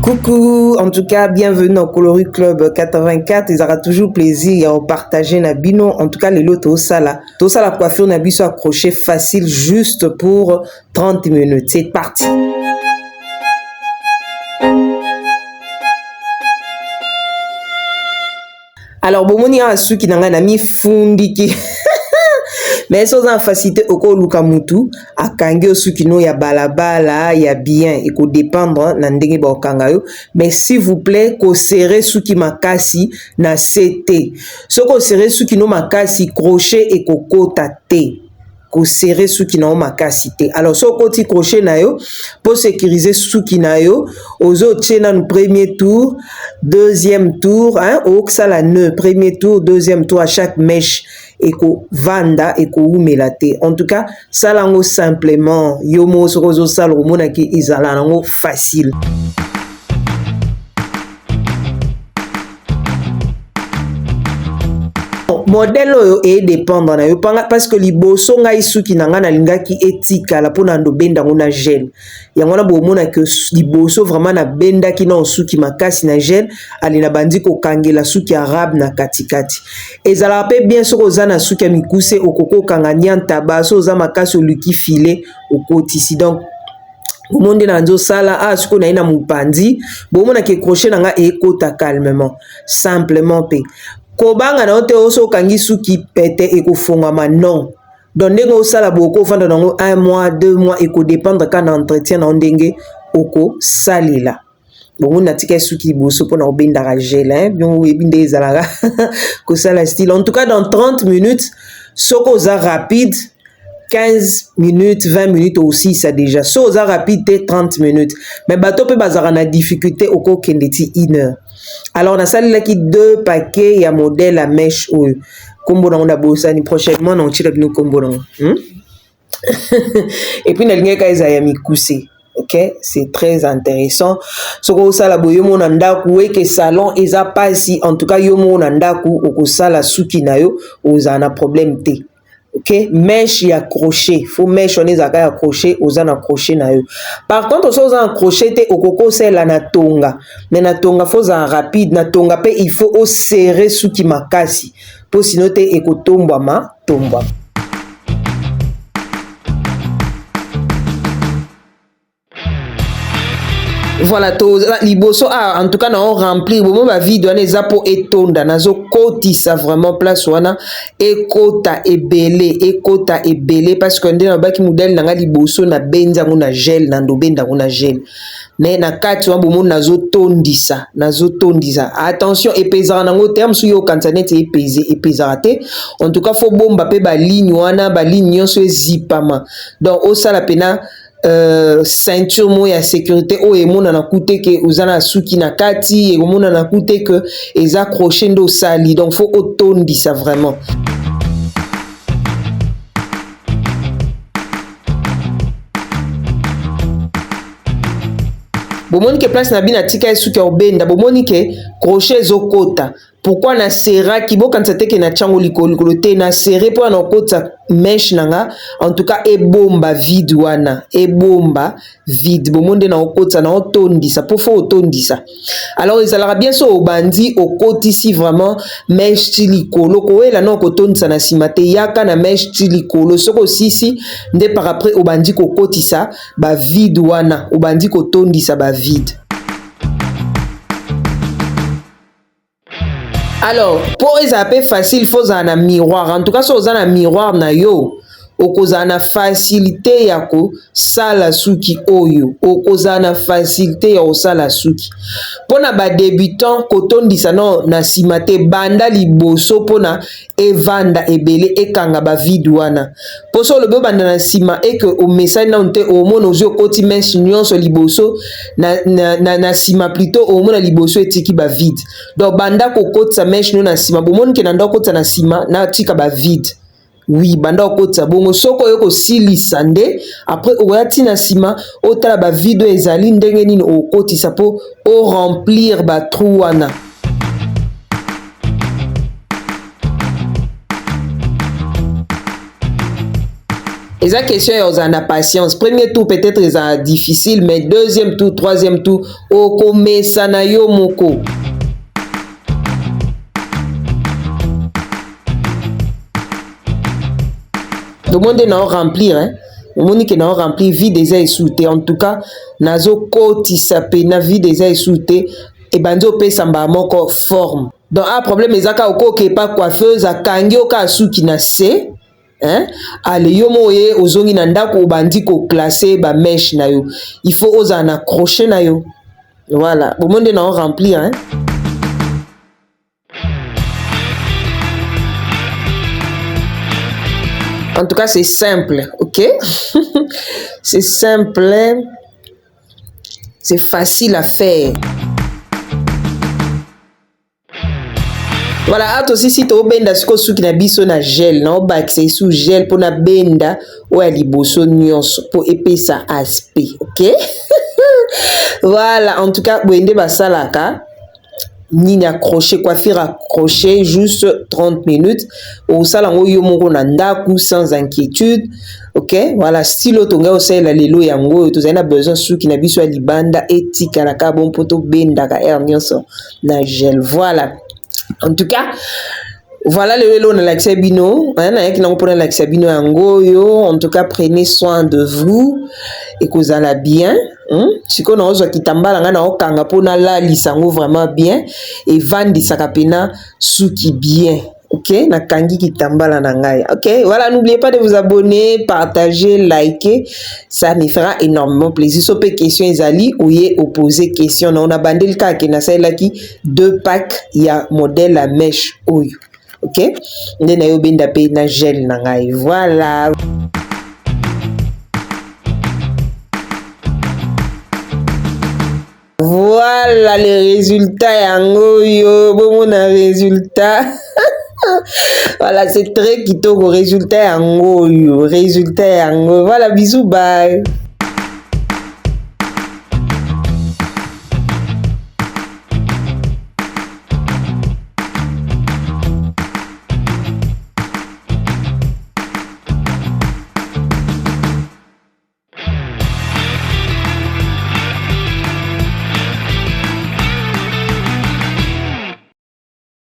Coucou, en tout cas, bienvenue dans Coloris Club 84. Il aura toujours plaisir à partager na bino. En tout cas, les lots tosala. Tosala coiffure na biso accroché facile juste pour 30 minutes. C'est parti. Alors bomoni awa suki na ngai na mifundiki mais soki oza na facilité okoluka mutu akangi yo suki no ya balabala ya bien, ekodépendre na ndenge bakokanga yo. Mais s'il vous plaît, koserrer suki makasi na se te. Soki oserrer suki no makasi, crochet ekokota te. Koserrer suki na yo makasi te. Alors soki okoti crochet na yo, mpo sécuriser suki na yo, ozotie nanu premier tour, deuxième tour, hein, okosala nœud, premier tour, deuxième tour, à chaque mèche ekovanda, ekowumela te. En tout cas, sala yango simplement yo moko. Soki ozosala, omonaki ezala nango facile. Modèle oyo edépendre na yo, parce que liboso ngai suki na ngai nalingaki etikala mpona ndobenda yango na gel. Yango wana bomonaki liboso vraiment nabendaki na suki makasi na gel. Ale nabandi kokangela suki arabe na katikati. Ezalaka mpe bien soki oza na suki ya mikuse, okoki okanga niantaba. So oza makasi, oluki filet, okotisi. Donc omoni nde na nzosala. Ah, sikoyo naye na mopanzi, bomonaki crochet na ngai ekota calmement, simplement. Mpe kobanga na yo te oso okangi suki pete ekofongwama, non. Donc ndenge osala boye, okofanda nango un mois, 2 mois, ekodépendre kaka na entretien na yo, ndenge okosalela. Bongo natika suki liboso mpona kobendaka gel, hein? Bien, oyebi nde ezalaka kosala style. En tout cas, dans 30 minutes, soki oza rapide, 15 minutes, 20 minutes osilisa déjà. So oza rapide te, 30 minutes. Mais bato mpe bazalaka na difficulté, okokende ti une heure. Alors nasalelaki deux paquets ya modèle ya mèche oyo, nkombo nango nabosani. Prochainement na otiela bino nkombo nango, Et puis nalingaki kaka ezala ya mikuse. Ok, c'est très intéressant. Soki osala boye yo moko na ndako, eke salon eza mpasi. En tout cas, yo moko na ndako okosala suki na yo, ozala na problème te. Ok, mèche ya crochet, faut mèche wana ezalaka ya crochet. Oza na crochet na yo. Par contre, soki oza na crochet te, okoki osalela na tonga. Mais na tonga, faut ozala rapide. Na tonga mpe, il faut oserrer suki makasi, mpo sinon te ekotombwama tombwama. Voilà, to liboso. Ah, en tout cas, na remplir bomo bavide wana eza mpo etonda. Nazokotisa vraiment place wana, ekota ebele, ekota ebele, parce que nde nalobaki, modèle na nga liboso nabendi yango na gel, na ndobenda yango na gel. Mais na kati wana, bomoni, nazotondisa, nazotondisa. Attention, epezaka nango te. Ya mosusu yo okanisa neti epese, epezaka te. En tout cas, faut bomba mpe baligne wana, baligne nyonso ezipama. Donc osala mpena ceinture moko ya sécurité oyo emonana ku te ke oza na suki na kati, ekomonana ku te ke eza crochet nde osali. Donc faut otondisa vraiment. Bomoni ke place na bino atika ye suki ya kobenda, bomoni ke crochet ezokota. Pourquoi naserraki? Bokanisa te ke natia yango likolo likolo te. Naserrer mpo na okotisa mèche na nga. En tout cas, ebomba vide wana, ebomba vide. Bomoni nde na okotisa, na otondisa, mpo faut otondisa. Alors ezalaka bien so obandi, okotisi vraiment mèche ti likolo. Koyela na okotondisa na nsima te, yaka na mèche ti likolo. Soki osisi nde par après obandi kokotisa bavide wana, obandi kotondisa bavide. Alors mpo ezala mpe facile, faut ozala na miroir. En tout cas, so oza na miroir na yo, okozala na facilité ya kosala suki oyo, okozala na facilité ya kosala suki. Mpona badébutant, kotondisa no na nsima te, banda liboso mpona evanda ebele, ekanga bavide wana. Mpo so olobi obanda na nsima, eke omesani nanu te, omona ozwi, okoti mèche nyonso liboso na nsima plutôt, omona liboso etiki bavide. Donc banda kokotisa mèche no na nsima. Bomoni ke na nda okotisa na nsima, natika bavide. Oui, banda okotisa bongo. Soki oye kosilisa nde après okoya ntina nsima, otala bavide oyo ezali ndenge nini okotisa mpo oremplir batrou wana. Eza question ya ozala na patience. Premier tour peut-être ezala difficile, mais deuxième tour, troisième tour, okomesana yo moko. Omoni nde nao remplir hein? Omoni ke nao remplir vide eza esu te. En tout cas nazokotisa pena vide eza esu te, ebandi opesa mbala moko forme. Donc a problème eza kaka okoke epa coiffeuse akangi yo kaka suki na se hein? Ale yo moko oye ozongi na ndako obandi ko classer ba mèche na yo, il faut ozala na crochet na yo. Voilà, bomoni nde nao remplir hein? En tout cas, c'est simple, ok? C'est simple, c'est facile à faire. Voilà, ato sisi tobenda siko suki na biso na gel, na obakisa esu gel mpo na benda oyo ya liboso nyonso mpo epesa aspect, ok? Voilà, en tout cas, boye nde basalaka nini accrocher, coiffure accrocher juste 30 minutes, osala yango yo moko na ndaku sans inquiétude, ok? Voilà, style oyo tongai osalela lelo yango oyo tozali na besoin suki na biso ya libanda etikalaka bon mpo tobendaka heure nyonso na gel. Voilà, en tout cas voilà lelo eloko nalakisa bino, nayaki nango mpo nalakisa bino yango oyo. En tout cas, prenez soin de vous, ekozala bien. Sikoyo naozwa kitambala ngai naokanga mpo nalalisa yango vraiment bien, evandisaka mpena suki bien. Ok, nakangi kitambala na ngai. Ok, voilà, n'oubliez pas de vous abonner, partager, liker, ça me fera énormément plaisir. So pe question ezali, oye oposer question na ona bandeli kaka ke nasalelaki 2 packs ya modèle ya mèche oyo. Ok, nde na yo benda pe na gel na ngai. Voilà. Voilà le résultat yango yo, bomona résultat. Voilà, c'est très kitoko résultat yango yo, résultat yango. Voilà, bisous, bye.